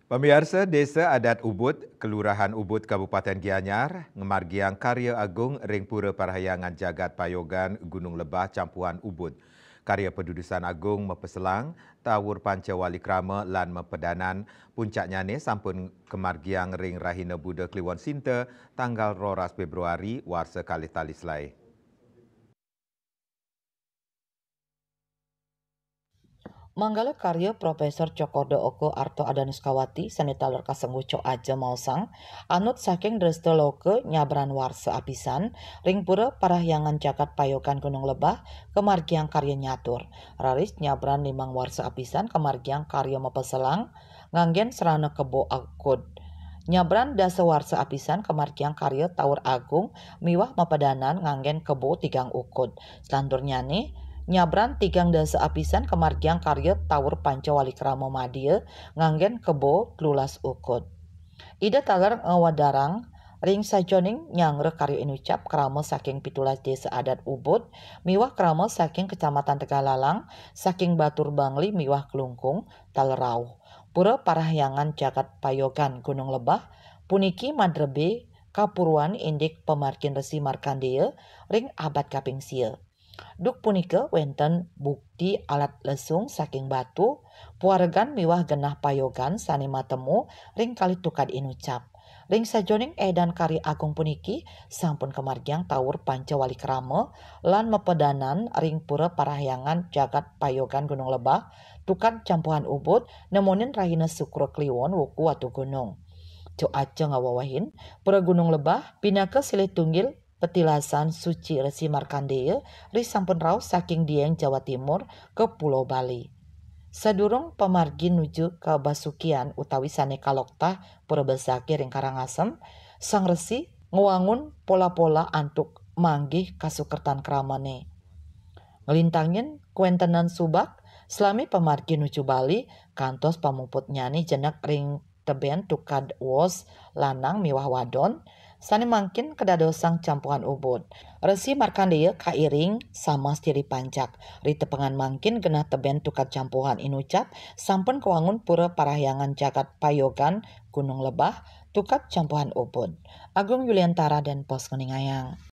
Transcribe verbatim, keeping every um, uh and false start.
Pamiarsa, Desa Adat Ubud, Kelurahan Ubud, Kabupaten Gianyar, ngamargiang karya agung ring Pura Parahyangan Jagat Payogan Gunung Lebah, Campuhan Ubud. Karya padudusan agung mapaselang, tawur panca wali krama lan mapadanan, puncaknyane sampun kamargiang ring rahina Buda Kliwon Sinta, tanggal roras Februari, warsa kalih tali selae. Manggala karya Profesor Cokorda Oka Arta Adanuskawati sane taler kasengguh Cok Aja maosang, anut saking dresta loka nyabran warsa apisan, ring Pura Parahyangan Jagat Payogan Gunung Lebah, kamargiang karya nyatur. Raris nyabran limang warsa apisan kamargiang karya mapaselang, nganggen srana kebo ukud. Nyabran dasa warsa apisan kamargiang karya tawur agung miwah mapadanan nganggen kebo tigang ukud. Salanturnyane, nyabran tigang dasa apisan kamargiang karya tawur panca wali krama madya nganggen kebo telulas ukud. Ida taler ngwedarang ring sajeroning nyanggra karya inucap krama saking pitulas Desa Adat Ubud miwah krama saking Kecamatan Tegalalang, saking Batur Bangli miwah Klungkung, taler rauh. Pura Parahyangan Jagat Payogan Gunung Lebah puniki madrebe kapuruan indik pamargin Resi Markandeya ring abad kaping sia. Duk punika wenten bukti alat lesung saking batu, puaregan miwah genah payogan sane matemu ring kalih tukad inucap. Ring sajeroning edan karya agung puniki sampun kamargiang tawur panca wali krama lan mapadanan ring Pura Parahyangan Jagat Payogan Gunung Lebah, tukad Campuhan Ubud, nemonin rahina Sukra Kliwon wuku Watu Gunung. Cok Aja ngawewehin, Pura Gunung Lebah pinaka silih tunggil petilasan suci Resi Markandeya ri sampun rauh saking Dieng Jawa Timur ka Pulo Bali. Sadurung pamargi nuju kabasukian utawi sane kaloktah Pura Besaki ring Karangasem, Sang Resi ngwangun pola-pola antuk manggih kasukertan kramane. Nglintangin kawentenan subak, salami pamargi nuju Bali, kantos pamuputnyane jenek ring teben tukad wos lanang miwah wadon, sane mangkin kadadosang Campuhan Ubud. Resi Markandeya kairing samastiri pancak. Ri tepengan mangkin genah teben tukad Campuhan inucap sampun kawangun Pura Parahyangan Jagat Payogan Gunung Lebah, tukad Campuhan Ubud. Agung Yuliantara dan Pos nguningayang.